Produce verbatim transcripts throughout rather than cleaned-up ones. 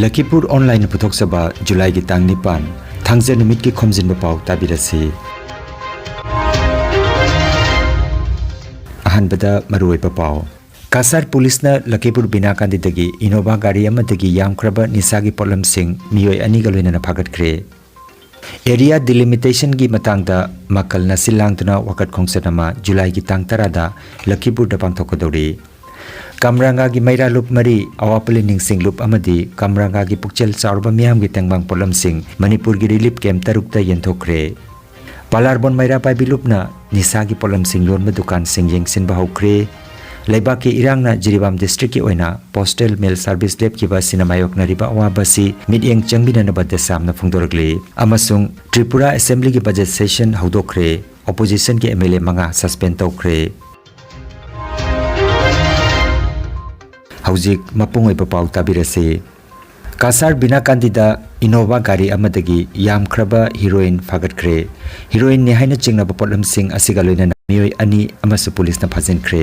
ꯂꯈꯤꯄꯨꯔ ꯑꯣꯟꯂꯥꯏꯟꯅ ꯄꯨꯊꯣꯛꯆꯕ ꯖꯨꯂꯥꯏꯒꯤ ꯇꯥꯡ ꯅꯤꯄꯥꯟ, ꯊꯥꯡꯖ ꯅꯨꯃꯤꯠꯀꯤ ꯈꯣꯝꯖꯤꯟꯕ ꯄꯥꯎ ꯇꯥꯕꯤꯔꯁꯤ꯫ ꯑꯍꯥꯟꯕꯗ ꯃꯔꯨꯑꯣꯏꯕ ꯄꯥꯎ꯫ ꯀꯁꯥꯔ ꯄꯨꯂꯤꯁꯅ ꯂꯈꯤꯄꯨꯔ ꯕꯤꯅꯥꯀꯥꯟꯗꯤꯗꯒꯤ ꯏꯅꯣꯚꯥ ꯒꯥꯔꯤ ꯑꯃꯗꯒꯤ ꯌꯥꯝꯈ꯭ꯔꯕ ꯅꯤꯁꯥꯒꯤ ꯄꯣꯠꯂꯝꯁꯤꯡ ꯃꯤꯑꯣꯏ ꯑꯅꯤꯒ ꯂꯣꯏꯅꯅ ꯐꯥꯒꯠꯈ꯭ꯔꯦ꯫ ꯑꯦꯔꯤꯌꯥ ꯗꯤꯂꯤꯃꯤꯇꯦꯁꯟꯒꯤ ꯃꯇꯥꯡꯗ ꯃꯥꯀꯜ ꯅꯥꯁꯤꯜ ꯂꯥꯡꯗꯨꯅ ꯋꯥꯀꯠ ꯈꯣꯡꯆꯠ ꯑꯃ ꯖꯨꯂꯥꯏꯒꯤ ꯇꯥꯡ ꯇꯔꯥꯗ ꯂꯈꯤꯄꯨꯔꯗ ꯄꯥꯡꯊꯣꯛꯀꯗꯧꯔꯤ꯫ ꯀꯝꯔꯥꯡꯒꯥꯒꯤ ꯃꯩꯔꯥ ꯂꯨꯞ ꯃꯔꯤ, ꯑꯋꯥ ꯄꯂꯦꯅꯤꯡꯁꯤꯡ ꯂꯨꯞ ꯑꯃꯗꯤ ꯀꯝꯔꯥꯡꯒꯥꯒꯤ ꯄꯨꯛꯆꯦꯜ ꯆꯥꯎꯔꯕ ꯃꯤꯌꯥꯝꯒꯤ ꯇꯦꯡꯕꯥꯡ ꯄꯣꯠꯂꯝꯁꯤꯡ ꯃꯅꯤꯄꯨꯔꯒꯤ ꯔꯤꯂꯤꯐ ꯀꯦꯝꯞ ꯇꯔꯨꯛꯇ ꯌꯦꯟꯊꯣꯛꯈ꯭ꯔꯦ꯫ ꯄꯥꯂꯥꯔꯕꯣꯟ ꯃꯩꯔꯥ ꯄꯥꯏꯕꯤ ꯂꯨꯞꯅ ꯅꯤꯁꯥꯒꯤ ꯄꯣꯠꯂꯝꯁꯤꯡ ꯌꯣꯟꯕ ꯗꯨꯀꯥꯟꯁꯤꯡ ꯌꯦꯡꯁꯤꯟꯕ ꯍꯧꯈ꯭ꯔꯦ꯫ ꯂꯩꯕꯥꯛꯀꯤ ꯏꯔꯥꯡꯅ ꯖꯤꯔꯤꯕꯥꯝ ꯗꯤꯁꯇ꯭ꯔꯤꯛꯀꯤ ꯑꯣꯏꯅ ꯄꯣꯁꯇꯦꯜ ꯃꯦꯜ ꯁꯥꯔꯚꯤꯁ ꯂꯦꯞꯈꯤꯕ ꯑꯁꯤꯅ ꯃꯥꯌꯣꯛꯅꯔꯤꯕ ꯑꯋꯥꯕ ꯑꯁꯤ ꯃꯤꯠꯌꯦꯡ ꯆꯪꯕꯤꯅꯅꯕ ꯗꯦꯁꯥꯝꯅ ꯐꯣꯡꯗꯣꯔꯛꯂꯤ꯫ ꯑꯃꯁꯨꯡ ꯇ꯭ꯔꯤꯄꯨꯔꯥ ꯑꯦꯁꯦꯝꯕ꯭ꯂꯤꯒꯤ ꯕꯖꯦꯠ ꯁꯦꯁꯟ ꯍꯧꯗꯣꯛꯈ꯭ꯔꯦ꯫ ꯑꯣꯄꯣꯖꯤꯁꯟꯒꯤ ꯑꯦꯝ ꯑꯦꯜ ꯑꯦ ꯃꯉꯥ ꯁꯁꯄꯦꯟ ꯇꯧꯈ꯭ꯔꯦ꯫ ꯍꯧꯖꯤꯛ ꯃꯄꯨꯡ ꯑꯣꯏꯕ ꯄꯥꯎ ꯇꯥꯕꯤꯔꯁꯤ꯫ ꯀꯁꯥꯔ ꯕꯤꯅꯥꯀꯥꯟꯗꯤꯗ ꯏꯅꯣꯚꯥ ꯒꯥꯔꯤ ꯑꯃꯗꯒꯤ ꯌꯥꯝꯈ꯭ꯔꯕ ꯍꯤꯔꯣꯏꯟ ꯐꯥꯒꯠꯈ꯭ꯔꯦ꯫ ꯍꯤꯔꯣꯏꯟꯅꯤ ꯍꯥꯏꯅ ꯆꯤꯡꯅꯕ ꯄꯣꯠꯂꯝꯁꯤꯡ ꯑꯁꯤꯒ ꯂꯣꯏꯅꯅ ꯃꯤꯑꯣꯏ ꯑꯅꯤ ꯑꯃꯁꯨ ꯄꯨꯂꯤꯁꯅ ꯐꯥꯖꯤꯟꯈ꯭ꯔꯦ꯫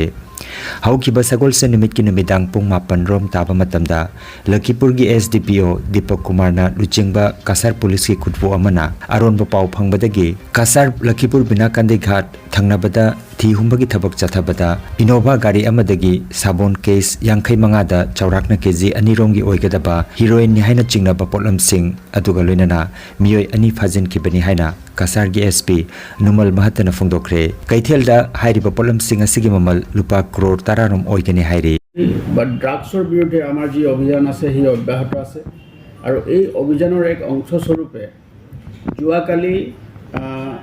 ꯍꯧꯈꯤꯕ ꯁꯒꯣꯜꯁꯦꯟ ꯅꯨꯃꯤꯠꯀꯤ ꯅꯨꯃꯤꯗꯥꯡ ꯄꯨꯡ ꯃꯥꯄꯟ ꯔꯣꯝ ꯇꯥꯕ ꯃꯇꯝꯗ ꯂꯈꯤꯄꯨꯔꯒꯤ ꯑꯦꯁ ꯗꯤ ꯄꯤ ꯑꯣ ꯗꯤꯄꯛ ꯀꯨꯃꯥꯔꯅ ꯂꯨꯆꯤꯡꯕ ꯀꯁꯥꯔ ꯄꯨꯂꯤꯁꯀꯤ ꯈꯨꯠꯄꯨ ꯑꯃꯅ ꯑꯔꯣꯟꯕ ꯄꯥꯎ ꯐꯪꯕꯗꯒꯤ ꯀꯁꯥꯔ ꯂꯈꯤꯄꯨꯔ ꯕꯤꯅꯥꯀꯥꯟꯗꯤ ꯘꯥꯠ ꯊꯪꯅꯕꯗ ꯊꯤ ꯍꯨꯝꯕꯒꯤ ꯊꯕꯛ ꯆꯠꯊꯕꯗ ꯏꯅꯣꯚꯥ ꯒꯥꯔꯤ ꯑꯃꯗꯒꯤ ꯁꯥꯕꯣꯟ ꯀꯦꯁ ꯌꯥꯡꯈꯩ ꯃꯉꯥꯗ ꯆꯥꯎꯔꯥꯛꯅ ꯀꯦ ꯖꯤ ꯑꯅꯤꯔꯣꯝꯒꯤ ꯑꯣꯏꯒꯗꯕ ꯍꯤꯔꯣꯏꯟꯅꯤ ꯍꯥꯏꯅ ꯆꯤꯡꯅꯕ ꯄꯣꯠꯂꯝꯁꯤꯡ ꯑꯗꯨꯒ ꯂꯣꯏꯅꯅ ꯃꯤꯑꯣꯏ ꯑꯅꯤ ꯐꯥꯖꯤꯟꯈꯤꯕꯅꯤ ꯍꯥꯏꯅ ꯀꯁꯥꯔꯒꯤ ꯑꯦꯁ ꯄꯤ ꯅꯨꯃꯜ ꯃꯍꯠꯇꯅ ꯐꯣꯡꯗꯣꯛꯈ꯭ꯔꯦ꯫ ꯀꯩꯊꯦꯜꯗ ꯍꯥꯏꯔꯤꯕ ꯄꯣꯠꯂꯝꯁꯤꯡ ꯑꯁꯤꯒꯤ ꯃꯃꯜ ꯂꯨꯄꯥ ꯀ꯭ꯔꯣꯔ ꯇꯔꯥꯔꯣꯝ ꯑꯣꯏꯒꯅꯤ ꯍꯥꯏꯔꯤ꯫ বা ড্ৰাগছৰ বিৰুদ্ধে আমাৰ যি অভিযান আছে, সেই অব্যাহত আছে। আৰু এই অভিযানৰ এক অংশ স্বৰূপে যোৱাকালি আহ,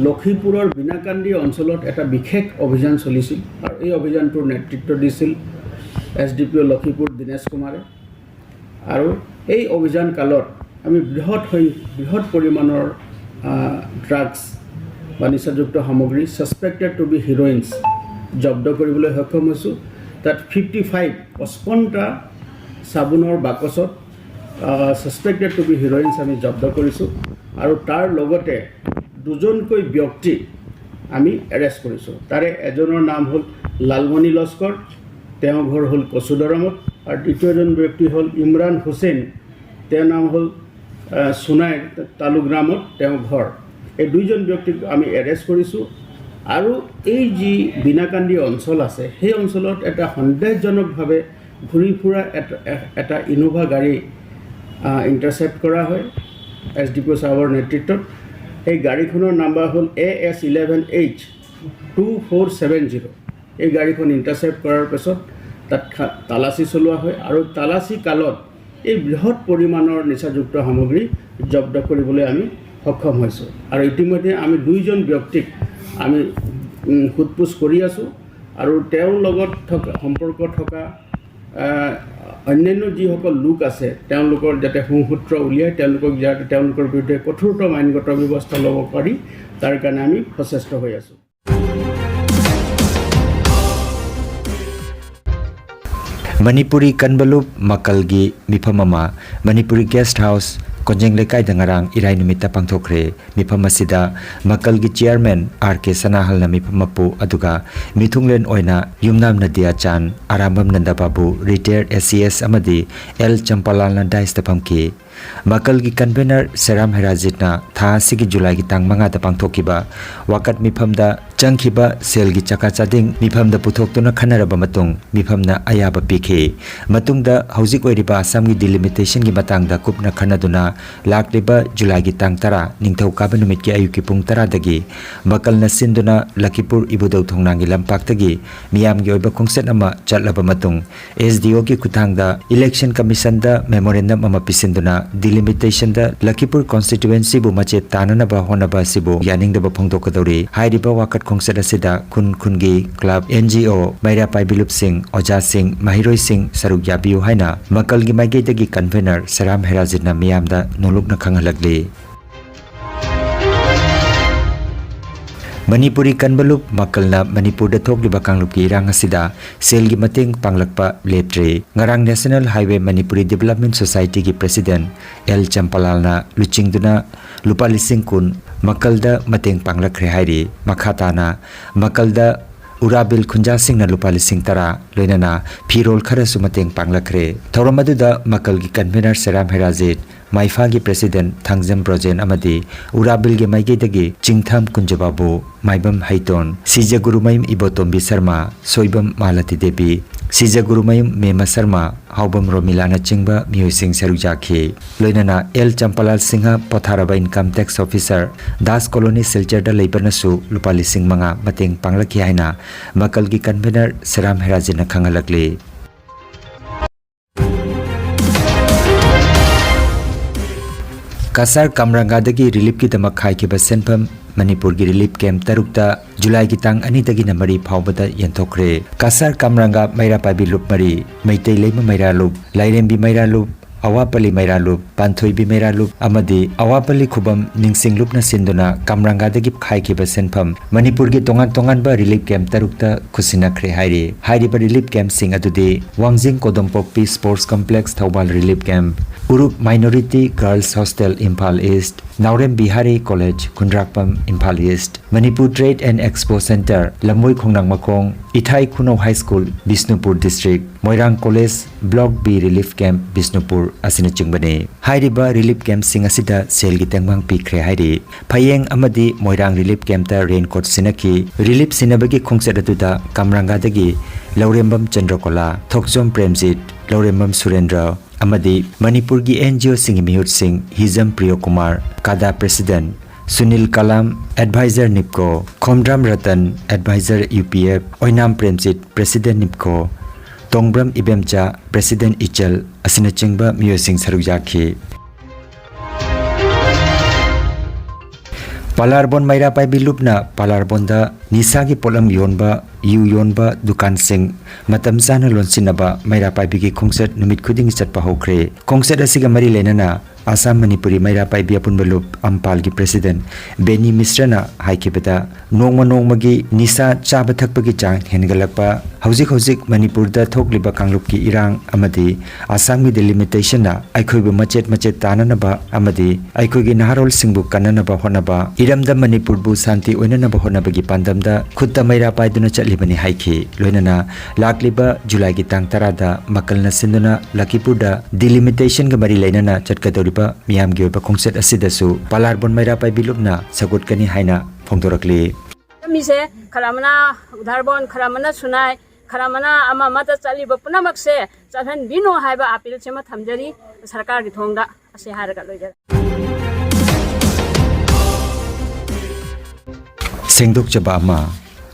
লখিমপুৰৰ বিনাকান্দি অঞ্চলত এটা বিশেষ অভিযান চলিছিল আৰু এই অভিযানটোৰ নেতৃত্ব দিছিল এছ ডি পি অ' লখিমপুৰ দীনেশ কুমাৰে। আৰু এই অভিযান কালত আমি বৃহৎ হৈ বৃহৎ পৰিমাণৰ ড্ৰাগছ বা নিচাযুক্ত সামগ্ৰী, ছাছপেক্টেড টু বি হিৰইনছ, জব্দ কৰিবলৈ সক্ষম হৈছোঁ। তাত ফিফটি ফাইভ, পঁচপন্নটা চাবোনৰ বাকচত ছাছপেক্টেড টু বি হিৰইনছ আমি জব্দ কৰিছোঁ। আৰু তাৰ লগতে দুজনকৈ ব্যক্তি আমি এৰেষ্ট কৰিছোঁ। তাৰে এজনৰ নাম হ'ল লালমণি লস্কৰ, তেওঁৰ ঘৰ হ'ল কচুদৰমত, আৰু দ্বিতীয়জন ব্যক্তি হ'ল ইমৰাণ হুছেইন, তেওঁৰ নাম হ'ল আহ, সোণাই তালুগ্ৰামত তেওঁৰ ঘৰ। এই দুইজন ব্যক্তিক আমি এৰেষ্ট কৰিছোঁ। আৰু এই যি বিনাকান্দি অঞ্চল আছে, সেই অঞ্চলত এটা সন্দেহজনকভাৱে ঘূৰি ফুৰা এটা, এ- এটা ইনোভা গাড়ী ইণ্টাৰচেপ্ট কৰা হয় এছ ডি পি অ' ছাহাবৰ নেতৃত্বত। সেই গাড়ীখনৰ নাম্বাৰ হ'ল A S eleven H two four seven zero'. এই গাড়ীখন ইণ্টাৰচেপ্ট কৰাৰ পিছত তাত খা- তালাচী চলোৱা হয় আৰু তালাচী কালত এই বৃহৎ পৰিমাণৰ নিচাযুক্ত সামগ্ৰী জব্দ কৰিবলৈ আমি সক্ষম হৈছোঁ। আৰু ইতিমধ্যে আমি দুইজন ব্যক্তিক আমি উম, সোধপোছ কৰি আছোঁ আৰু তেওঁৰ লগত থকা সম্পৰ্ক থকা আহ, অন্যান্য যিসকল লোক আছে তেওঁলোকৰ যাতে সুসূত্ৰ উলিয়াই তেওঁলোকক যাতে তেওঁলোকৰ বিৰুদ্ধে কঠোৰতম আইনগত ব্যৱস্থা ল'ব পাৰি তাৰ কাৰণে আমি সচেষ্ট হৈ আছোঁ। ꯃꯅꯤꯄꯨꯔꯤ ꯀꯟꯕ ꯂꯨꯞ ꯃꯀꯜꯒꯤ ꯃꯤꯐꯝ ꯑꯃ ꯃꯅꯤꯄꯨꯔꯤ ꯒꯦꯁ ꯍꯥꯎꯁ ꯀꯣꯟꯖꯦꯡ ꯂꯩꯀꯥꯏꯗ ꯉꯔꯥꯡ ꯏꯔꯥꯏ ꯅꯨꯃꯤꯠꯇ ꯄꯥꯡꯊꯣꯛꯈ꯭ꯔꯦ꯫ ꯃꯤꯐꯝ ꯑꯁꯤꯗ ꯃꯀꯜꯒꯤ ꯆꯤꯌꯥꯔꯃꯦꯟ ꯑꯥꯔ ꯀꯦ ꯁꯅꯥꯍꯜꯅ ꯃꯤꯐꯝ ꯃꯄꯨ ꯑꯗꯨꯒ ꯃꯤꯊꯨꯡꯂꯦꯟ ꯑꯣꯏꯅ ꯌꯨꯝꯅꯥꯝ ꯅꯗꯤꯌꯥ ꯆꯥꯟ, ꯑꯔꯥꯝꯕꯝ ꯅꯟꯗꯕꯥꯕꯨ, ꯔꯤꯇꯥꯌꯔ ꯑꯦ ꯁꯤ ꯑꯦꯁ ꯑꯃꯗꯤ ꯑꯦꯜ ꯆꯝꯄꯥꯂꯥꯜꯅ ꯗꯥꯏꯁꯇ ꯐꯝꯈꯤ꯫ ꯃꯀꯜꯒꯤ ꯀꯟꯚꯦꯅꯔ ꯁꯦꯔꯥꯝ ꯍꯦꯔꯥꯖꯤꯠꯅ ꯊꯥ ꯑꯁꯤꯒꯤ ꯖꯨꯂꯥꯏꯒꯤ ꯇꯥꯡ ꯃꯉꯥꯗ ꯄꯥꯡꯊꯣꯛꯈꯤꯕ ꯋꯥꯀꯠ ꯃꯤꯐꯝꯗ ꯆꯪꯈꯤꯕ ꯁꯦꯜꯒꯤ ꯆꯀꯥ ꯆꯥꯗꯤꯡ ꯃꯤꯐꯝꯗ ꯄꯨꯊꯣꯛꯇꯨꯅ ꯈꯟꯅꯔꯕ ꯃꯇꯨꯡ ꯃꯤꯐꯝꯅ ꯑꯌꯥꯕ ꯄꯤꯈꯤ꯫ ꯃꯇꯨꯡꯗ ꯍꯧꯖꯤꯛ ꯑꯣꯏꯔꯤꯕ ꯑꯁꯥꯝꯒꯤ ꯗꯤꯂꯤꯃꯤꯇꯦꯁꯟꯒꯤ ꯃꯇꯥꯡꯗ ꯀꯨꯞꯅ ꯈꯟꯅꯗꯨꯅ ꯂꯥꯛꯂꯤꯕ ꯖꯨꯂꯥꯏꯒꯤ ꯇꯥꯡ ꯇꯔꯥ ꯅꯤꯡꯊꯧꯀꯥꯕ ꯅꯨꯃꯤꯠꯀꯤ ꯑꯌꯨꯛꯀꯤ ꯄꯨꯡ ꯇꯔꯥꯗꯒꯤ ꯃꯀꯜꯅ ꯁꯤꯟꯗꯨꯅ ꯂꯈꯤꯄꯨꯔ ꯏꯕꯨꯙꯧ ꯊꯣꯡꯅꯥꯡꯒꯤ ꯂꯝꯄꯥꯛꯇꯒꯤ ꯃꯤꯌꯥꯝꯒꯤ ꯑꯣꯏꯕ ꯈꯣꯡꯆꯠ ꯑꯃ ꯆꯠꯂꯕ ꯃꯇꯨꯡ ꯑꯦꯁ ꯗꯤ ꯑꯣꯒꯤ ꯈꯨꯠꯊꯥꯡꯗ ꯏꯂꯦꯛꯁꯟ ꯀꯃꯤꯁꯟꯗ ꯃꯦꯃꯣꯔꯦꯟꯗꯝ ꯑꯃ ꯄꯤꯁꯤꯟꯗꯨꯅ ꯗꯤꯂꯤꯃꯤꯇꯦꯁꯟꯗ ꯂꯈꯤꯄꯨꯔ ꯀꯣꯟꯁꯇꯤꯇ꯭ꯋꯦꯟꯁꯤꯕꯨ ꯃꯆꯦꯠ ꯇꯥꯅꯅꯕ ꯍꯣꯠꯅꯕ ꯑꯁꯤꯕꯨ ꯌꯥꯅꯤꯡꯗꯕ ꯐꯣꯡꯗꯣꯛꯀꯗꯧꯔꯤ꯫ ꯍꯥꯏꯔꯤꯕ ꯋꯥꯀꯠ ꯈꯣꯡꯆꯠ ꯑꯁꯤꯗ ꯈꯨꯟ ꯈꯨꯟꯒꯤ ꯀ꯭ꯂꯕ, ꯑꯦꯟ ꯖꯤ ꯑꯣ, ꯃꯩꯔꯥ ꯄꯥꯏꯕꯤ ꯂꯨꯞꯁꯤꯡ, ꯑꯣꯖꯥꯁꯤꯡ, ꯃꯍꯩꯔꯣꯏꯁꯤꯡ ꯁꯔꯨꯛ ꯌꯥꯕꯤꯌꯨ ꯍꯥꯏꯅ ꯃꯀꯜꯒꯤ ꯃꯥꯏꯀꯩꯗꯒꯤ ꯀꯟꯚꯦꯅꯔ ꯁꯦꯔꯥꯝ ꯍꯦꯔꯥꯖꯤꯠꯅ ꯃꯤꯌꯥꯝꯗ ꯅꯣꯂꯨꯛꯅ ꯈꯪꯍꯜꯂꯛꯂꯤ꯫ ꯃꯅꯤꯄꯨꯔꯤ ꯀꯟꯕ ꯂꯨꯞ ꯃꯀꯜꯅ ꯃꯅꯤꯄꯨꯔꯗ ꯊꯣꯛꯂꯤꯕ ꯀꯥꯡꯂꯨꯞꯀꯤ ꯏꯔꯥꯡ ꯑꯁꯤꯗ ꯁꯦꯜꯒꯤ ꯃꯇꯦꯡ ꯄꯥꯡꯂꯛꯄ ꯂꯦꯞꯇ꯭ꯔꯤ꯫ ꯉꯔꯥꯡ ꯅꯦꯁꯅꯦꯜ ꯍꯥꯏꯋꯦ ꯃꯅꯤꯄꯨꯔꯤ ꯗꯤꯕꯂꯞꯃꯦꯟ ꯁꯣꯁꯥꯏꯇꯤꯒꯤ ꯄ꯭ꯔꯦꯁꯤꯗꯦꯟ ꯑꯦꯜ ꯆꯝꯄꯥꯂꯥꯜꯅ ꯂꯨꯆꯤꯡꯗꯨꯅ ꯂꯨꯄꯥ ꯂꯤꯁꯤꯡ ꯀꯨꯟ ꯃꯀꯜꯗ ꯃꯇꯦꯡ ꯄꯥꯡꯂꯛꯈ꯭ꯔꯦ ꯍꯥꯏꯔꯤ꯫ ꯃꯈꯥ ꯇꯥꯅ ꯃꯀꯜꯗ ꯎꯔꯥꯕꯤꯜ ꯈꯨꯟꯖꯥꯁꯤꯡꯅ ꯂꯨꯄꯥ ꯂꯤꯁꯤꯡ ꯇꯔꯥ, ꯂꯣꯏꯅꯅ ꯐꯤꯔꯣꯜ ꯈꯔꯁꯨ ꯃꯇꯦꯡ ꯄꯥꯡꯂꯛꯈ꯭ꯔꯦ꯫ ꯊꯧꯔꯝ ꯑꯗꯨꯗ ꯃꯀꯜꯒꯤ convener ꯁꯦꯔꯥꯝ ꯍꯦꯔꯥꯖꯤꯠ, ꯃꯥꯏꯐꯥꯒꯤ president ꯊꯥꯡꯖꯝ ꯕ꯭ꯔꯣꯖꯦꯟ ꯑꯃꯗꯤ ꯎꯔꯥꯕꯤꯜꯒꯤ ꯃꯥꯏꯀꯩꯗꯒꯤ ꯆꯤꯡꯊꯥꯝ ꯀꯨꯟꯖꯕꯥꯕꯨ, ꯃꯥꯏꯕꯝ ꯍꯩꯇꯣꯟ, ꯁꯤꯖꯒꯨꯔꯨꯃꯌꯨꯝ ꯏꯕꯣꯇꯣꯝꯕꯤ ꯁꯔꯃ, ꯁꯣꯏꯕꯝ ꯃꯥꯂꯇꯤ ꯗꯦꯕꯤ, ꯁꯤꯖꯒꯨꯔꯨꯃꯌꯨꯝ ꯃꯦꯃ ꯁꯔꯃ, ꯍꯥꯎꯕꯝ ꯔꯣꯃꯤꯂꯥꯅꯆꯤꯡꯕ ꯃꯤꯑꯣꯏꯁꯤꯡ ꯁꯔꯨꯛ ꯌꯥꯈꯤ꯫ ꯂꯣꯏꯅꯅ ꯑꯦꯜ ꯆꯝꯄꯥꯂꯥꯜ ꯁꯤꯡꯍ ꯄꯣꯊꯥꯔꯕ income tax officer, Das colony ꯁꯤꯜꯆꯔꯗ ꯂꯩꯕꯅꯁꯨ ꯂꯨꯄꯥ ꯂꯤꯁꯤꯡ ꯃꯉꯥ ꯃꯇꯦꯡ ꯄꯥꯡꯂꯛꯈꯤ ꯍꯥꯏꯅ ꯃꯀꯜꯒꯤ convener ꯁꯦꯔꯥꯝ ꯍꯦꯔꯥꯖꯤꯠꯅ ꯈꯪꯍꯜꯂꯛꯂꯤ꯫ ꯀꯁꯥꯔ ꯀꯥꯝꯔꯥꯡꯒꯥꯗꯒꯤ reliefꯀꯤꯗꯃꯛ ꯈꯥꯏꯈꯤꯕ ꯁꯦꯟꯐꯝ ꯃꯅꯤꯄꯨꯔꯒꯤ relief camp ꯇꯔꯨꯛꯇ ꯖꯨꯂꯥꯏꯒꯤ ꯇꯥꯡ ꯑꯅꯤꯗꯒꯤꯅ ꯃꯔꯤ ꯐꯥꯎꯕꯗ ꯌꯦꯟꯊꯣꯛꯈ꯭ꯔꯦ꯫ ꯀꯁꯥꯔ ꯀꯥꯝꯔꯥꯡꯒꯥ ꯃꯩꯔꯥ ꯄꯥꯏꯕꯤ ꯂꯨꯞ ꯃꯔꯤ, ꯃꯩꯇꯩ ꯂꯩꯃ ꯃꯩꯔꯥ ꯂꯨꯞ, ꯂꯥꯏꯔꯦꯝꯕꯤ ꯃꯩꯔꯥ ꯂꯨꯞ, ꯑꯋꯥꯄꯜꯂꯤ ꯃꯩꯔꯥ ꯂꯨꯞ, ꯄꯥꯟꯊꯣꯏꯕꯤ ꯃꯩꯔꯥ ꯂꯨꯞ ꯑꯃꯗꯤ ꯑꯋꯥꯄꯜꯂꯤ ꯈꯨꯕꯝ ꯅꯤꯡꯁꯤꯡ ꯂꯨꯞꯅ ꯁꯤꯟꯗꯨꯅ ꯀꯥꯝꯔꯥꯡꯒꯥꯗꯒꯤ ꯈꯥꯏꯈꯤꯕ ꯁꯦꯟꯐꯝ ꯃꯅꯤꯄꯨꯔꯒꯤ ꯇꯣꯉꯥꯟ ꯇꯣꯉꯥꯟꯕ relief camp ꯇꯔꯨꯛꯇ ꯈꯨꯠꯁꯤꯟꯅꯈ꯭ꯔꯦ ꯍꯥꯏꯔꯤ꯫ ꯍꯥꯏꯔꯤꯕ relief campꯁꯤꯡ ꯑꯗꯨꯗꯤ ꯋꯥꯡꯖꯤꯡ ꯀꯣꯗꯣꯝꯄꯣꯛꯄꯤ sports complex Thoubal relief camp, Urup minority girls hostel Imphal east, Naorem Bihari college ꯈꯨꯟꯗ꯭ꯔꯥꯛꯄꯝ Imphal east, Manipur trade and expo centre Lamboi ꯈꯣꯡꯅꯥꯡ Makhong, Ithai Khunou high school Bishnupur district, Moirang college block B relief camp Bishnupur ꯑꯁꯤꯅꯆꯤꯡꯕꯅꯤ꯫ ꯍꯥꯏꯔꯤꯕ relief campꯁꯤꯡ ꯑꯁꯤꯗ ꯁꯦꯜꯒꯤ ꯇꯦꯡꯕꯥꯡ ꯄꯤꯈ꯭ꯔꯦ ꯍꯥꯏꯔꯤ꯫ ꯐꯌꯦꯡ ꯑꯃꯗꯤ ꯃꯣꯏꯔꯥꯡ relief campꯇ raincoat ꯁꯤꯟꯅꯈꯤ꯫ Relief ꯁꯤꯟꯅꯕꯒꯤ ꯈꯣꯡꯆꯠ ꯑꯗꯨꯗ ꯀꯥꯝꯔꯥꯡꯒꯥꯗꯒꯤ ꯂꯧꯔꯦꯝꯕꯝ ꯆꯟꯗ꯭ꯔꯀꯣꯂꯥ, ꯊꯣꯛꯆꯣꯝ ꯄ꯭ꯔꯦꯝꯖꯤꯠ, ꯂꯧꯔꯦꯝꯕꯝ ꯁꯨꯔꯦꯟꯗ꯭ꯔ ꯑꯃꯗꯤ ꯃꯅꯤꯄꯨꯔꯒꯤ NGOꯁꯤꯡꯒꯤ ꯃꯤꯍꯨꯠꯁꯤꯡ ꯍꯤꯖꯝ Priyokumar, ꯀꯥꯗꯥ president, Sunil Kalam, advisor NIPCO, Khomdram Ratan, advisor UPF, ꯑꯣꯏꯅꯥꯝ ꯄ꯭ꯔꯦꯝꯖꯤꯠ, president NIPCO, ꯇꯣꯡꯕ꯭ꯔꯝ ꯏꯕꯦꯝꯆꯥ, president ꯏꯆꯜ ꯑꯁꯤꯅꯆꯤꯡꯕ ꯃꯤꯑꯣꯏꯁꯤꯡ ꯁꯔꯨꯛ ꯌꯥꯈꯤ꯫ ꯄꯥꯂꯥꯔꯕꯣꯟ ꯃꯩꯔꯥ ꯄꯥꯏꯕꯤ ꯂꯨꯞꯅ ꯄꯥꯂꯥꯔꯕꯣꯟꯗ ꯅꯤꯁꯥꯒꯤ ꯄꯣꯠꯂꯝ ꯌꯣꯟꯕ, ꯌꯨ ꯌꯣꯟꯕ ꯗꯨꯀꯥꯟꯁꯤꯡ ꯃꯇꯝ ꯆꯥꯅ ꯂꯣꯟꯁꯤꯟꯅꯕ ꯃꯩꯔꯥ ꯄꯥꯏꯕꯤꯒꯤ ꯈꯣꯡꯆꯠ ꯅꯨꯃꯤꯠ ꯈꯨꯗꯤꯡꯒꯤ ꯆꯠꯄ ꯍꯧꯈ꯭ꯔꯦ꯫ ꯈꯣꯡꯆꯠ ꯑꯁꯤꯒ ꯃꯔꯤ ꯂꯩꯅꯅ ꯑꯁꯥꯝ ꯃꯅꯤꯄꯨꯔꯤ ꯃꯩꯔꯥ ꯄꯥꯏꯕꯤ ꯑꯄꯨꯟꯕ ꯂꯨꯞ ꯑꯝꯄꯥꯜꯒꯤ ꯄ꯭ꯔꯦꯁꯤꯗꯦꯟꯠ ꯕꯦꯅꯤ ꯃꯤꯁ꯭ꯔꯅ ꯍꯥꯏꯈꯤꯕꯗ, ꯅꯣꯡꯃ ꯅꯣꯡꯃꯒꯤ ꯅꯤꯁꯥ ꯆꯥꯕ ꯊꯛꯄꯒꯤ ꯆꯥꯡ ꯍꯦꯟꯒꯠꯂꯛꯄ, ꯍꯧꯖꯤꯛ ꯍꯧꯖꯤꯛ ꯃꯅꯤꯄꯨꯔꯗ ꯊꯣꯛꯂꯤꯕ ꯀꯥꯡꯂꯨꯞꯀꯤ ꯏꯔꯥꯡ ꯑꯃꯗꯤ ꯑꯁꯥꯝꯒꯤ ꯗꯤꯂꯤꯃꯤꯇꯦꯁꯟꯅ ꯑꯩꯈꯣꯏꯕꯨ ꯃꯆꯦꯠ ꯃꯆꯦꯠ ꯇꯥꯅꯅꯕ ꯑꯃꯗꯤ ꯑꯩꯈꯣꯏꯒꯤ ꯅꯍꯥꯔꯣꯜꯁꯤꯡꯕꯨ ꯀꯟꯅꯅꯕ ꯍꯣꯠꯅꯕ, ꯏꯔꯝꯗꯝ ꯃꯅꯤꯄꯨꯔꯕꯨ ꯁꯥꯟꯇꯤ ꯑꯣꯏꯅꯅꯕ ꯍꯣꯠꯅꯕꯒꯤ ꯄꯥꯟꯗꯝꯗ ꯈꯨꯠꯇ ꯃꯩꯔꯥ ꯄꯥꯏꯗꯨꯅ ꯆꯠꯂꯤꯕꯅꯤ ꯍꯥꯏꯈꯤ꯫ ꯂꯣꯏꯅꯅ ꯂꯥꯛꯂꯤꯕ ꯖꯨꯂꯥꯏꯒꯤ ꯇꯥꯡ ꯇꯔꯥꯗ ꯃꯀꯜꯅ ꯁꯤꯟꯗꯨꯅ ꯂꯈꯤꯄꯨꯔꯗ ꯗꯤꯂꯤꯃꯤꯇꯦꯁꯟꯒ ꯃꯔꯤ ꯂꯩꯅꯅ ꯆꯠꯀꯗꯧꯔꯤꯕ ꯃꯤꯌꯥꯝꯒꯤ ꯑꯣꯏꯕ ꯈꯣꯡꯆꯠ ꯑꯁꯤꯗꯁꯨ ꯄꯥꯂꯥꯔꯕꯣꯟ ꯃꯩꯔꯥ ꯄꯥꯏꯕꯤ ꯂꯨꯞꯅ ꯁꯧꯒꯠꯀꯅꯤ ꯍꯥꯏꯅ ꯐꯣꯡꯗꯣꯔꯛꯂꯤ꯫ ꯃꯤꯁꯦ ꯈꯔ ꯑꯃꯅ ꯎꯗꯥꯔꯕꯣꯟ, ꯈꯔ ꯑꯃꯅ ꯁꯨꯅꯥꯏ, ꯈꯔ ꯑꯃꯅ ꯑꯃ ꯑꯃꯗ ꯆꯠꯂꯤꯕ ꯄꯨꯝꯅꯃꯛꯁꯦ ꯆꯠꯍꯟꯕꯤꯅꯨ ꯍꯥꯏꯕ ꯑꯥꯄꯤꯜꯁꯤꯃ ꯊꯝꯖꯔꯤ ꯁꯔꯀꯥꯔꯒꯤ ꯊꯣꯡꯗ꯫ ꯑꯁꯤ ꯍꯥꯏꯔꯒ ꯂꯣꯏꯖꯔꯦ꯫ ꯁꯦꯡꯗꯣꯛꯆꯕ ꯑꯃ꯫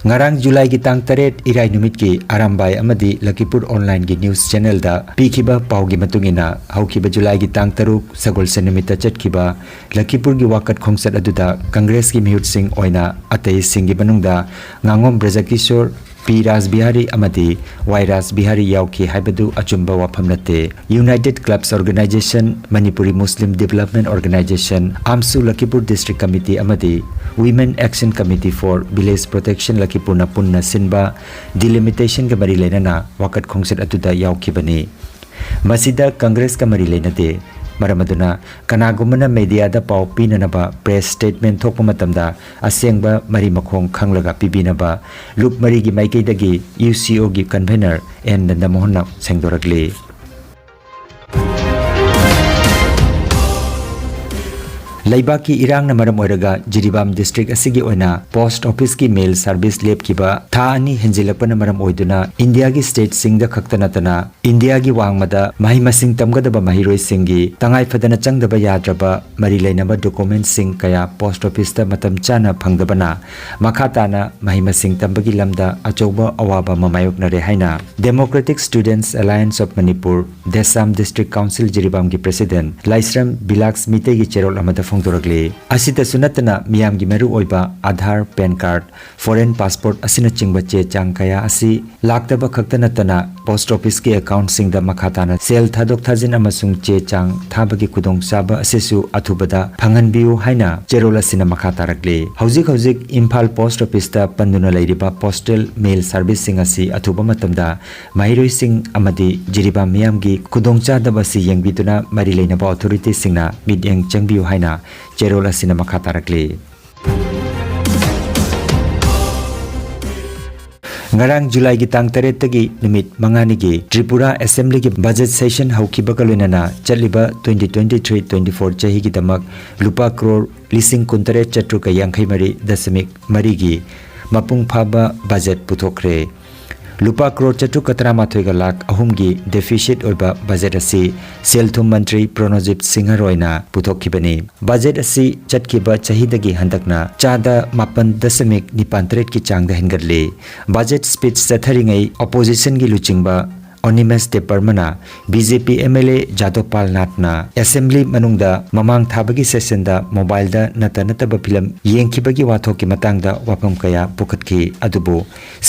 ꯉꯔꯥꯡ ꯖꯨꯂꯥꯏꯒꯤ ꯇꯥꯡ ꯇꯔꯦꯠ ꯏꯔꯥꯏ ꯅꯨꯃꯤꯠꯀꯤ ꯑꯔꯥꯝꯕꯥꯏ ꯑꯃꯗꯤ ꯂꯈꯤꯄꯨꯔ ꯑꯣꯟꯂꯥꯏꯟꯒꯤ ꯅ꯭ꯌꯨꯁ ꯆꯦꯅꯦꯜꯗ ꯄꯤꯈꯤꯕ ꯄꯥꯎꯒꯤ ꯃꯇꯨꯡ ꯏꯟꯅ, ꯍꯧꯈꯤꯕ ꯖꯨꯂꯥꯏꯒꯤ ꯇꯥꯡ ꯇꯔꯨꯛ ꯁꯒꯣꯜꯁꯦꯟ ꯅꯨꯃꯤꯠꯇ ꯆꯠꯈꯤꯕ ꯂꯈꯤꯄꯨꯔꯒꯤ ꯋꯥꯀꯠ ꯈꯣꯡꯆꯠ ꯑꯗꯨꯗ ꯀꯪꯒ꯭ꯔꯦꯁꯀꯤ ꯃꯤꯍꯨꯠꯁꯤꯡ ꯑꯣꯏꯅ ꯑꯇꯩꯁꯤꯡꯒꯤ ꯃꯅꯨꯡꯗ ꯉꯥꯉꯣꯝ ꯕ꯭ꯔꯖꯀꯤꯁꯣꯔ, ꯄꯤ ꯔꯥꯖꯕꯤꯍꯥꯔꯤ ꯑꯃꯗꯤ ꯋꯥꯏ ꯔꯥꯖꯕꯤꯍꯥꯔꯤ ꯌꯥꯎꯈꯤ ꯍꯥꯏꯕꯗꯨ ꯑꯆꯨꯝꯕ ꯋꯥꯐꯝ ꯅꯠꯇꯦ꯫ United Clubs Organization, Manipuri Muslim Development Organization, ꯑꯥꯝꯁꯨ ꯂꯈꯤꯄꯨꯔ District Committee ꯑꯃꯗꯤ Women Action Committee for Village Protection ꯂꯈꯤꯄꯨꯔꯅ ꯄꯨꯟꯅ ꯁꯤꯟꯕ ꯗꯤꯂꯤꯃꯤꯇꯦꯁꯟꯒ ꯃꯔꯤ ꯂꯩꯅꯅ ꯋꯥꯀꯠ ꯈꯣꯡꯆꯠ ꯑꯗꯨꯗ ꯌꯥꯎꯈꯤꯕꯅꯤ꯫ ꯃꯁꯤꯗ ꯀꯪꯒ꯭ꯔꯦꯁꯀ ꯃꯔꯤ ꯂꯩꯅꯗꯦ꯫ ꯃꯔꯝ ꯑꯗꯨꯅ ꯀꯅꯥꯒꯨꯝꯕꯅ ꯃꯦꯗꯤꯌꯥꯗ ꯄꯥꯎ ꯄꯤꯅꯅꯕ ꯄ꯭ꯔꯦꯁ ꯁ꯭ꯇꯦꯠꯃꯦꯟꯠ ꯊꯣꯛꯄ ꯃꯇꯝꯗ ꯑꯁꯦꯡꯕ ꯃꯔꯤ ꯃꯈꯣꯡ ꯈꯪꯂꯒ ꯄꯤꯕꯤꯅꯕ ꯂꯨꯞ ꯃꯔꯤꯒꯤ ꯃꯥꯏꯀꯩꯗꯒꯤ ꯌꯨ ꯁꯤ ꯑꯣꯒꯤ ꯀꯟꯚꯦꯅꯔ ꯑꯦꯟ ꯅꯟꯗꯃꯣꯍꯟꯅ ꯁꯦꯡꯗꯣꯔꯛꯂꯤ꯫ ꯂꯩꯕꯥꯛꯀꯤ ꯏꯔꯥꯡꯅ ꯃꯔꯝ ꯑꯣꯏꯔꯒ ꯖꯤꯔꯤꯕꯥꯝ ꯗꯤꯁꯇ꯭ꯔꯤꯛ ꯑꯁꯤꯒꯤ ꯑꯣꯏꯅ ꯄꯣꯁꯠ ꯑꯣꯐꯤꯁꯀꯤ ꯃꯦꯜ ꯁꯥꯔꯚꯤꯁ ꯂꯦꯞꯈꯤꯕ ꯊꯥ ꯑꯅꯤ ꯍꯦꯟꯖꯤꯜꯂꯛꯄꯅ ꯃꯔꯝ ꯑꯣꯏꯗꯨꯅ ꯏꯟꯗꯤꯌꯥꯒꯤ ꯁ꯭ꯇꯦꯠꯁꯤꯡꯗ ꯈꯛꯇ ꯅꯠꯇꯅ ꯏꯟꯗꯤꯌꯥꯒꯤ ꯋꯥꯡꯃꯗ ꯃꯍꯩ ꯃꯁꯤꯡ ꯇꯝꯒꯗꯕ ꯃꯍꯩꯔꯣꯏꯁꯤꯡꯒꯤ ꯇꯉꯥꯏ ꯐꯗꯅ ꯆꯪꯗꯕ ꯌꯥꯗ꯭ꯔꯕ ꯃꯔꯤ ꯂꯩꯅꯕ ꯗꯣꯀꯨꯃꯦꯟꯠꯁꯤꯡ ꯀꯌꯥ ꯄꯣꯁꯠ ꯑꯣꯐꯤꯁꯇ ꯃꯇꯝ ꯆꯥꯅ ꯐꯪꯗꯕꯅ ꯃꯈꯥ ꯇꯥꯅ ꯃꯍꯩ ꯃꯁꯤꯡ ꯇꯝꯕꯒꯤ ꯂꯝꯗ ꯑꯆꯧꯕ ꯑꯋꯥꯕ ꯑꯃ ꯃꯥꯌꯣꯛꯅꯔꯦ ꯍꯥꯏꯅ Democratic Students Alliance of Manipur, DESAM District Council ꯖꯤꯔꯤꯕꯥꯝꯒꯤ ꯄ꯭ꯔꯦꯁꯤꯗꯦꯟꯠ ꯂꯥꯏꯁ꯭ꯔꯝ ꯕꯤꯂꯥꯛꯁ ꯃꯤꯇꯩꯒꯤ ꯆꯦꯔꯣꯜ ꯑꯃꯗ ꯐꯣꯡꯗꯣꯔꯛꯂꯤ꯫ ꯑꯁꯤꯗꯁꯨ ꯅꯠꯇꯅ ꯃꯤꯌꯥꯝꯒꯤ ꯃꯔꯨꯑꯣꯏꯕ Aadhaar, PAN card, foreign passport ꯑꯁꯤꯅꯆꯤꯡꯕ ꯆꯦ ꯆꯥꯡ ꯀꯌꯥ ꯑꯁꯤ ꯂꯥꯛꯇꯕ ꯈꯛꯇ ꯅꯠꯇꯅ ꯄꯣꯁꯠ ꯑꯣꯐꯤꯁꯀꯤ ꯑꯦꯀꯥꯎꯟꯠꯁꯤꯡꯗ ꯃꯈꯥ ꯇꯥꯅ ꯁꯦꯜ ꯊꯥꯗꯣꯛ ꯊꯥꯖꯤꯟ ꯑꯃꯁꯨꯡ ꯆꯦ ꯆꯥꯡ ꯊꯥꯕꯒꯤ ꯈꯨꯗꯣꯡꯆꯥꯕ ꯑꯁꯤꯁꯨ ꯑꯊꯨꯕꯗ ꯐꯪꯍꯟꯕꯤꯌꯨ ꯍꯥꯏꯅ ꯆꯦꯔꯣꯜ ꯑꯁꯤꯅ ꯃꯈꯥ ꯇꯥꯔꯛꯂꯤ꯫ ꯍꯧꯖꯤꯛ ꯍꯧꯖꯤꯛ ꯏꯝꯐꯥꯜ ꯄꯣꯁꯠ ꯑꯣꯐꯤꯁꯇ ꯄꯟꯗꯨꯅ ꯂꯩꯔꯤꯕ ꯄꯣꯁꯇꯦꯜ ꯃꯦꯜ ꯁꯥꯔꯚꯤꯁꯁꯤꯡ ꯑꯁꯤ ꯑꯊꯨꯕ ꯃꯇꯝꯗ ꯃꯍꯩꯔꯣꯏꯁꯤꯡ ꯑꯃꯗꯤ ꯖꯤꯔꯤꯕꯥꯝ ꯃꯤꯌꯥꯝꯒꯤ ꯈꯨꯗꯣꯡꯆꯥꯗꯕ ꯑꯁꯤ ꯌꯦꯡꯕꯤꯗꯨꯅ ꯃꯔꯤ ꯂꯩꯅꯕ ꯑꯣꯊꯣꯔꯤꯇꯤꯁꯤꯡꯅ ꯃꯤꯠꯌꯦꯡ ꯆꯪꯕꯤꯌꯨ ꯍꯥꯏꯅ ꯆꯦꯔꯣꯜ ꯑꯁꯤꯅ ꯃꯈꯥ ꯇꯥꯔꯛꯂꯤ꯫ ꯉꯔꯥꯡ ꯖꯨꯂꯥꯏꯒꯤ ꯇꯥꯡ ꯇꯔꯦꯠꯇꯒꯤ ꯅꯨꯃꯤꯠ ꯃꯉꯥꯅꯤꯒꯤ ꯇ꯭ꯔꯤꯄꯨꯔꯥ ꯑꯦꯁꯦꯝꯕ꯭ꯂꯤꯒꯤ ꯕꯖꯦꯠ ꯁꯦꯁꯟ ꯍꯧꯈꯤꯕꯒ ꯂꯣꯏꯅꯅ ꯆꯠꯂꯤꯕ twenty twenty three twenty four ꯆꯍꯤꯒꯤꯗꯃꯛ ꯂꯨꯄꯥ ꯀ꯭ꯔꯣꯔ ꯂꯤꯁꯤꯡ ꯀꯨꯟꯇꯔꯦꯠ ꯆꯥꯇ꯭ꯔꯨꯛꯀ ꯌꯥꯡꯈꯩ ꯃꯔꯤ ꯗꯁꯃꯤꯛ ꯃꯔꯤꯒꯤ ꯃꯄꯨꯡ ꯐꯥꯕ ꯕꯖꯦꯠ ꯄꯨꯊꯣꯛꯈ꯭ꯔꯦ꯫ ꯂꯨꯄꯥ ꯀ꯭ꯔꯣꯔ ꯆꯥꯇ꯭ꯔꯨꯛꯀ ꯇꯔꯥꯃꯥꯊꯣꯏꯒ ꯂꯥꯈ ꯑꯍꯨꯝꯒꯤ ꯗꯦꯐꯤꯁꯤꯠ ꯑꯣꯏꯕ ꯕꯖꯦꯠ ꯑꯁꯤ ꯁꯦꯜ ꯊꯨꯝ ꯃꯟꯇ꯭ꯔꯤ ꯄ꯭ꯔꯣꯅꯣꯖꯤꯠ ꯁꯤꯡꯍ ꯔꯣꯏꯅ ꯄꯨꯊꯣꯛꯈꯤꯕꯅꯤ꯫ ꯕꯖꯦꯠ ꯑꯁꯤ ꯆꯠꯈꯤꯕ ꯆꯍꯤꯗꯒꯤ ꯍꯟꯗꯛꯅ ꯆꯥꯗ ꯃꯥꯄꯟ ꯗꯁꯃꯤꯛ ꯅꯤꯄꯥꯟ ꯇꯔꯦꯠꯀꯤ ꯆꯥꯡꯗ ꯍꯦꯟꯒꯠꯂꯤ꯫ ꯕꯖꯦꯠ ꯁ꯭ꯄꯤꯆ ꯆꯠꯊꯔꯤꯉꯩ ꯑꯣꯄꯣꯖꯤꯁꯟꯒꯤ ꯂꯨꯆꯤꯡꯕ ꯑꯣꯅꯤꯃꯁ ꯗꯦꯕꯕꯔꯃꯅ B J P M L A Jadablal ꯅꯥꯊꯅ ꯑꯦꯁꯦꯝꯕ꯭ꯂꯤ ꯃꯅꯨꯡꯗ ꯃꯃꯥꯡ ꯊꯥꯕꯒꯤ ꯁꯦꯁꯟꯗ ꯃꯣꯕꯥꯏꯜꯗ ꯅꯠꯇ ꯅꯠꯇꯕ ꯐꯤꯂꯝ ꯌꯦꯡꯈꯤꯕꯒꯤ ꯋꯥꯊꯣꯛꯀꯤ ꯃꯇꯥꯡꯗ ꯋꯥꯐꯝ ꯀꯌꯥ ꯄꯨꯈꯠꯈꯤ꯫ ꯑꯗꯨꯕꯨ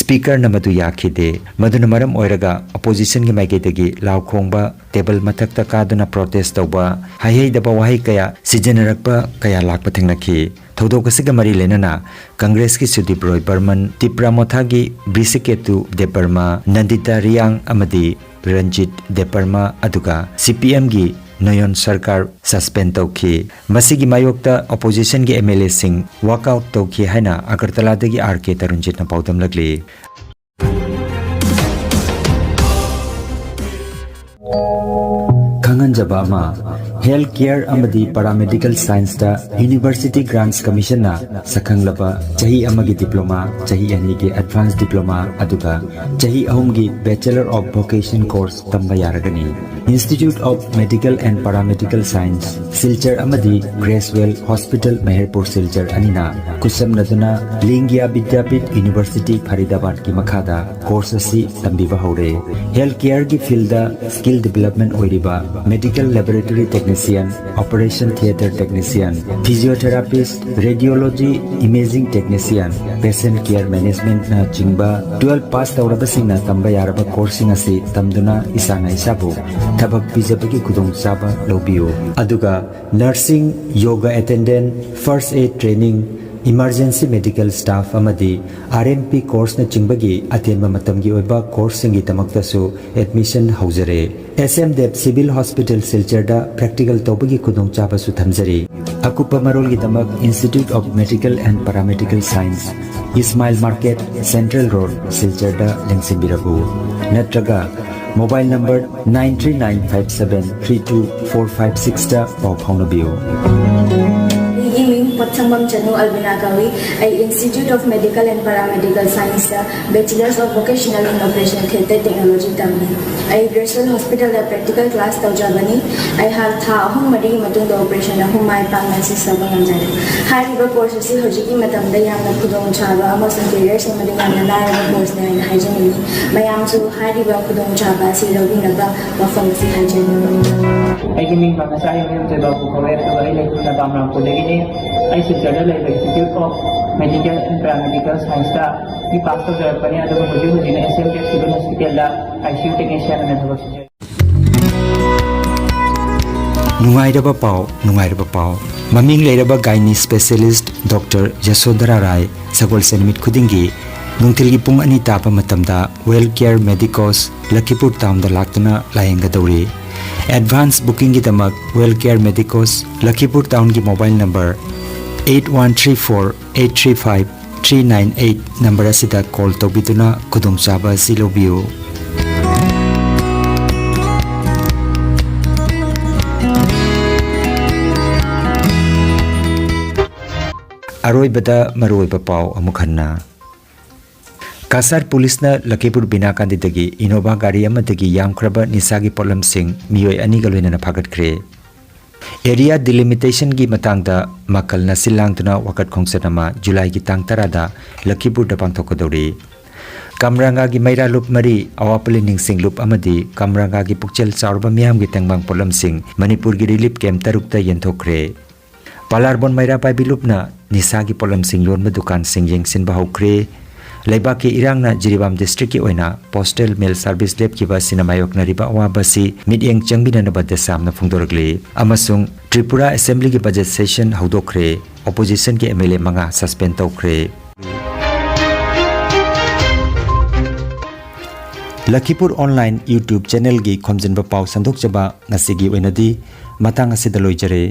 ꯁ꯭ꯄꯤꯀꯔꯅ ꯃꯗꯨ ꯌꯥꯈꯤꯗꯦ꯫ ꯃꯗꯨꯅ ꯃꯔꯝ ꯑꯣꯏꯔꯒ ꯑꯣꯄꯣꯖꯤꯁꯟꯒꯤ ꯃꯥꯏꯀꯩꯗꯒꯤ ꯂꯥꯎ ꯈꯣꯡꯕ, ꯇꯦꯕꯜ ꯃꯊꯛꯇ ꯀꯥꯗꯨꯅ ꯄ꯭ꯔꯣꯇꯦꯁ ꯇꯧꯕ, ꯍꯩꯍꯩꯗꯕ ꯋꯥꯍꯩ ꯀꯌꯥ ꯁꯤꯖꯤꯟꯅꯔꯛꯄ ꯀꯌꯥ ꯂꯥꯛꯄ ꯊꯦꯡꯅꯈꯤ꯫ ꯊꯧꯗꯣꯛ ꯑꯁꯤꯒ ꯃꯔꯤ ꯂꯩꯅꯅ ꯀꯪꯒ꯭ꯔꯦꯁꯀꯤ ꯁꯨꯗꯤꯞ ꯔꯣꯏ ꯕꯔꯃꯟ, ꯇꯤꯄ꯭ꯔꯥ ꯃꯣꯊꯥꯒꯤ ꯕ꯭ꯔꯤꯁꯤꯀꯦꯇꯨ ꯗꯦꯕꯕꯔꯃ, ꯅꯟꯗꯤꯇꯥ ꯔꯤꯌꯥꯡ ꯑꯃꯗꯤ ꯔꯟꯖꯤꯠ ꯗꯦꯕꯕꯔꯃ, ꯑꯗꯨꯒ ꯁꯤ ꯄꯤ ꯑꯦꯝꯒꯤ ꯅꯣꯌꯟ ꯁꯔꯀꯥꯔ ꯁꯁꯄꯦꯟ ꯇꯧꯈꯤ꯫ ꯃꯁꯤꯒꯤ ꯃꯥꯌꯣꯛꯇ ꯑꯣꯄꯣꯖꯤꯁꯟꯒꯤ ꯑꯦꯝ ꯑꯦꯜ ꯑꯦꯁꯤꯡ ꯋꯥꯛꯑꯥꯎꯠ ꯇꯧꯈꯤ ꯍꯥꯏꯅ ꯑꯒꯔꯇꯂꯥꯗꯒꯤ ꯑꯥꯔ ꯀꯦ ꯇꯔꯨꯟꯖꯤꯠꯅ ꯄꯥꯎꯗꯝꯂꯛꯂꯤ꯫ ꯈꯪꯍꯟꯖꯕ ꯑꯃ, ꯍꯦꯜꯊ ꯀꯦꯌꯔ ꯑꯃꯗꯤ ꯄꯥꯔꯥꯃꯦꯗꯤꯀꯦꯜ ꯁꯥꯏꯟꯁꯇ ꯌꯨꯅꯤꯚꯔꯁꯤꯇꯤ ꯒ꯭ꯔꯥꯟꯠꯁ ꯀꯃꯤꯁꯟꯅ ꯁꯛꯈꯪꯂꯕ ꯆꯍꯤ ꯑꯃꯒꯤ ꯗꯤꯄ꯭ꯂꯣꯃꯥ, ꯆꯍꯤ ꯑꯅꯤꯒꯤ ꯑꯦꯗꯚꯥꯟꯁ ꯗꯤꯄ꯭ꯂꯣꯃꯥ, ꯑꯗꯨꯒ ꯆꯍꯤ ꯑꯍꯨꯝꯒꯤ ꯕꯦꯆꯂꯔ ꯑꯣꯐ ꯚꯣꯀꯦꯁꯟ ꯀꯣꯔꯁ ꯇꯝꯕ ꯌꯥꯔꯒꯅꯤ꯫ Institute of Medical and Paramedical Science, Silchar ꯑꯃꯗꯤ Gracewell Hospital ꯃꯍꯦꯔꯄꯨꯔ ꯁꯤꯜꯆꯔ ꯑꯅꯤꯅ ꯈꯨꯠꯁꯝꯅꯗꯨꯅ ꯂꯤꯡꯒꯤꯌꯥ ꯕꯤꯗ꯭ꯌꯥꯄꯤꯊ ꯌꯨꯅꯤꯚꯔꯁꯤꯇꯤ ꯐꯔꯤꯗꯥꯕꯥꯗꯀꯤ ꯃꯈꯥꯗ ꯀꯣꯔꯁ ꯑꯁꯤ ꯇꯝꯕꯤꯕ ꯍꯧꯔꯦ꯫ ꯍꯦꯜꯊ ꯀꯦꯌꯔꯒꯤ ꯐꯤꯜꯗ ꯁ꯭ꯀꯤꯜ ꯗꯤꯕꯦꯂꯞꯃꯦꯟ ꯑꯣꯏꯔꯤꯕ medical laboratory technician, operation theatre technician, physiotherapist, radiology imaging technician, patient care managementꯅ ꯆꯤꯡꯕ ꯇꯨꯋꯦꯜꯐ ꯄꯥꯁ ꯇꯧꯔꯕꯁꯤꯡꯅ ꯇꯝꯕ ꯌꯥꯔꯕ ꯀꯣꯔꯁꯁꯤꯡ ꯑꯁꯤ ꯇꯝꯗꯨꯅ ꯏꯁꯥꯅ ꯏꯁꯥꯕꯨ ꯊꯕꯛ ꯄꯤꯖꯕꯒꯤ ꯈꯨꯗꯣꯡꯆꯥꯕ ꯂꯧꯕꯤꯌꯨ꯫ ꯑꯗꯨꯒ nursing, yoga attendant, first aid training, emergency medical staff ꯑꯃꯗꯤ R M P ꯀꯣꯔꯁꯅꯆꯤꯡꯕꯒꯤ ꯑꯇꯦꯟꯕ ꯃꯇꯝꯒꯤ ꯑꯣꯏꯕ ꯀꯣꯔꯁꯁꯤꯡꯒꯤꯗꯃꯛꯇꯁꯨ ꯑꯦꯗꯃꯤꯁꯟ ꯍꯧꯖꯔꯦ꯫ S M Deb Civil Hospital ꯁꯤꯜꯆꯔꯗ ꯄ꯭ꯔꯦꯛꯇꯤꯀꯦꯜ ꯇꯧꯕꯒꯤ ꯈꯨꯗꯣꯡꯆꯥꯕꯁꯨ ꯊꯝꯖꯔꯤ꯫ ꯑꯀꯨꯞꯄ ꯃꯔꯣꯜꯒꯤꯗꯃꯛ Institute of Medical and Paramedical Science, Ismail market, central road, ꯁꯤꯜꯆꯔꯗ ꯂꯦꯡꯁꯤꯟꯕꯤꯔꯛꯎ꯫ ꯅꯠꯇ꯭ꯔꯒ mobile number nine three nine five seven three two four five sixꯇ ꯄꯥꯎ ꯐꯥꯎꯅꯕꯤꯌꯨ꯫ ꯑꯩꯒꯤ ꯃꯤꯡ ꯄꯣꯠꯁꯪꯕꯝ ꯆꯅꯨ ꯑꯜꯕꯤꯅꯥ ꯀꯧꯏ꯫ ꯑꯩ Institute of Medical and Paramedical Scienceꯇ Bachelors of Vocational in Operational Theatre Technology ꯇꯝꯃꯤ꯫ ꯑꯩ Gracewell Hospitalꯗ practical class ꯇꯧꯖꯕꯅꯤ꯫ ꯑꯩꯍꯥꯛ ꯊꯥ ꯑꯍꯨꯝ ꯃꯔꯤꯒꯤ ꯃꯇꯨꯡꯗ operation ꯑꯍꯨꯝ ꯃꯥꯏ ꯄꯥꯛꯅ assist ꯇꯧꯕ ꯉꯝꯖꯔꯦ꯫ ꯍꯥꯏꯔꯤꯕ ꯀꯣꯔꯁ ꯑꯁꯤ ꯍꯧꯖꯤꯛꯀꯤ ꯃꯇꯝꯗ ꯌꯥꯝꯅ ꯈꯨꯗꯣꯡꯆꯥꯕ ꯑꯃꯁꯨꯡ career ꯁꯦꯝꯕꯗ ꯌꯥꯝꯅ ꯂꯥꯏꯔꯕ ꯀꯣꯔꯁꯅꯤ ꯍꯥꯏꯅ ꯍꯥꯏꯖꯅꯤꯡꯏ꯫ ꯃꯌꯥꯝꯁꯨ ꯍꯥꯏꯔꯤꯕ ꯈꯨꯗꯣꯡꯆꯥꯕ ꯑꯁꯤ ꯂꯧꯕꯤꯅꯕ ꯋꯥꯐꯝ ꯑꯁꯤ ꯍꯥꯏꯖꯔꯤ꯫ ꯑꯩꯒꯤ ꯃꯤꯡ ꯃꯉꯥꯆꯥ ꯏꯕꯦꯝ ꯖꯣꯏꯕꯥꯕꯨ ꯀꯧꯋꯦ, ꯑꯗꯨꯒ ꯑꯩ ꯂꯩꯐꯝꯅ ꯕꯥꯃꯅꯥꯄꯨꯔꯗꯒꯤꯅꯤ꯫ ꯑꯩ ꯁꯤꯜꯆꯔꯗ ꯂꯩꯕ Institute of Medical and Paramedical Scienceꯇ ꯕꯤ ꯄꯥꯁ ꯇꯧꯖꯔꯛꯄꯅꯤ, ꯑꯗꯨꯒ ꯍꯧꯖꯤꯛ ꯍꯧꯖꯤꯛꯅ S M Deb Civil Hospitalꯗ I C U technician ꯑꯣꯏꯅ ꯊꯕꯛ ꯁꯨꯖꯔꯤ꯫ ꯅꯨꯡꯉꯥꯏꯔꯕ ꯄꯥꯎ, ꯅꯨꯡꯉꯥꯏꯔꯕ ꯄꯥꯎ꯫ ꯃꯃꯤꯡ ꯂꯩꯔꯕ gynae specialist Doctor ꯌꯁꯣꯙꯔꯥ ꯔꯥꯏ ꯁꯒꯣꯜꯁꯦꯟ ꯅꯨꯃꯤꯠ ꯈꯨꯗꯤꯡꯒꯤ ꯅꯨꯡꯊꯤꯜꯒꯤ ꯄꯨꯡ ꯑꯅꯤ ꯇꯥꯕ ꯃꯇꯝꯗ Well Care Medicos ꯂꯈꯤꯄꯨꯔ ꯇꯥꯎꯟꯗ ꯂꯥꯛꯇꯨꯅ ꯂꯥꯌꯦꯡꯒꯗꯧꯔꯤ꯫ Advance bookingꯒꯤꯗꯃꯛ Well Care Medicos ꯂꯈꯤꯄꯨꯔ ꯇꯥꯎꯟꯒꯤ mobile number eight one three four eight three five three nine eight number ꯑꯁꯤꯗ call ꯇꯧꯕꯤꯗꯨꯅ ꯈꯨꯗꯣꯡꯆꯥꯕ ꯑꯁꯤ ꯂꯧꯕꯤꯌꯨ꯫ ꯑꯔꯣꯏꯕꯗ ꯃꯔꯨꯑꯣꯏꯕ ꯄꯥꯎ ꯑꯃꯨꯛ ꯍꯟꯅ꯫ ꯀꯁꯥꯔ ꯄꯨꯂꯤꯁꯅ ꯂꯈꯤꯄꯨꯔ ꯕꯤꯅꯥꯀꯥꯟꯗꯤꯗꯒꯤ ꯏꯅꯣꯚꯥ ꯒꯥꯔꯤ ꯑꯃꯗꯒꯤ ꯌꯥꯝꯈ꯭ꯔꯕ ꯅꯤꯁꯥꯒꯤ ꯄꯣꯠꯂꯝꯁꯤꯡ ꯃꯤꯑꯣꯏ ꯑꯅꯤꯒ ꯂꯣꯏꯅꯅ ꯐꯥꯒꯠꯈ꯭ꯔꯦ꯫ ꯑꯦꯔꯤꯌꯥ ꯗꯤꯂꯤꯃꯤꯇꯦꯁꯟꯒꯤ ꯃꯇꯥꯡꯗ ꯃꯈꯜꯅ ꯁꯤꯜ ꯂꯥꯡꯗꯨꯅ ꯋꯥꯀꯠ ꯈꯣꯡꯆꯠ ꯑꯃ ꯖꯨꯂꯥꯏꯒꯤ ꯇꯥꯡ ꯇꯔꯥꯗ ꯂꯈꯤꯄꯨꯔꯗ ꯄꯥꯡꯊꯣꯛꯀꯗꯧꯔꯤ꯫ ꯀꯝꯔꯥꯡꯒꯥꯒꯤ ꯃꯩꯔꯥ ꯂꯨꯞ ꯃꯔꯤ, ꯑꯋꯥꯄꯜꯂꯤ ꯅꯤꯡꯁꯤꯡ ꯂꯨꯞ ꯑꯃꯗꯤ ꯀꯝꯔꯥꯡꯒꯥꯒꯤ ꯄꯨꯛꯆꯦꯜ ꯆꯥꯎꯔꯕ ꯃꯤꯌꯥꯝꯒꯤ ꯇꯦꯡꯕꯥꯡ ꯄꯣꯠꯂꯝꯁꯤꯡ ꯃꯅꯤꯄꯨꯔꯒꯤ ꯔꯤꯂꯤꯐ ꯀꯦꯝꯞ ꯇꯔꯨꯛꯇ ꯌꯦꯟꯊꯣꯛꯈ꯭ꯔꯦ꯫ ꯄꯥꯂꯥꯔꯕꯣꯟ ꯃꯩꯔꯥ ꯄꯥꯏꯕꯤ ꯂꯨꯞꯅ ꯅꯤꯁꯥꯒꯤ ꯄꯣꯠꯂꯝꯁꯤꯡ ꯌꯣꯟꯕ ꯗꯨꯀꯥꯟꯁꯤꯡ ꯌꯦꯡꯁꯤꯟꯕ ꯍꯧꯈ꯭ꯔꯦ꯫ ꯂꯩꯕꯥꯛꯀꯤ ꯏꯔꯥꯡꯅ ꯖꯤꯔꯤꯕꯥꯝ ꯗꯤꯁꯇ꯭ꯔꯤꯛꯀꯤ ꯑꯣꯏꯅ ꯄꯣꯁꯇꯦꯜ ꯃꯦꯜ ꯁꯥꯔꯚꯤꯁ ꯂꯦꯞꯈꯤꯕ ꯑꯁꯤꯅ ꯃꯥꯌꯣꯛꯅꯔꯤꯕ ꯑꯋꯥꯕ ꯑꯁꯤ ꯃꯤꯠꯌꯦꯡ ꯆꯪꯕꯤꯅꯅꯕ ꯗꯦꯁꯥꯝꯅ ꯐꯣꯡꯗꯣꯔꯛꯂꯤ꯫ ꯑꯃꯁꯨꯡ ꯇ꯭ꯔꯤꯄꯨꯔꯥ ꯑꯦꯁꯦꯝꯕ꯭ꯂꯤꯒꯤ ꯕꯖꯦꯠ ꯁꯦꯁꯟ ꯍꯧꯗꯣꯛꯈ꯭ꯔꯦ꯫ ꯑꯣꯄꯣꯖꯤꯁꯟꯒꯤ ꯑꯦꯝ ꯑꯦꯜ ꯑꯦ ꯃꯉꯥ ꯁꯁꯄꯦꯟ ꯇꯧꯈ꯭ꯔꯦ꯫ ꯂꯈꯤꯄꯨꯔ ꯑꯣꯟꯂꯥꯏꯟ YouTube ꯆꯦꯅꯦꯜꯒꯤ ꯈꯣꯝꯖꯤꯟꯕ ꯄꯥꯎ ꯁꯟꯗꯣꯛꯆꯕ ꯉꯁꯤꯒꯤ ꯑꯣꯏꯅꯗꯤ ꯃꯇꯥꯡ ꯑꯁꯤꯗ ꯂꯣꯏꯖꯔꯦ꯫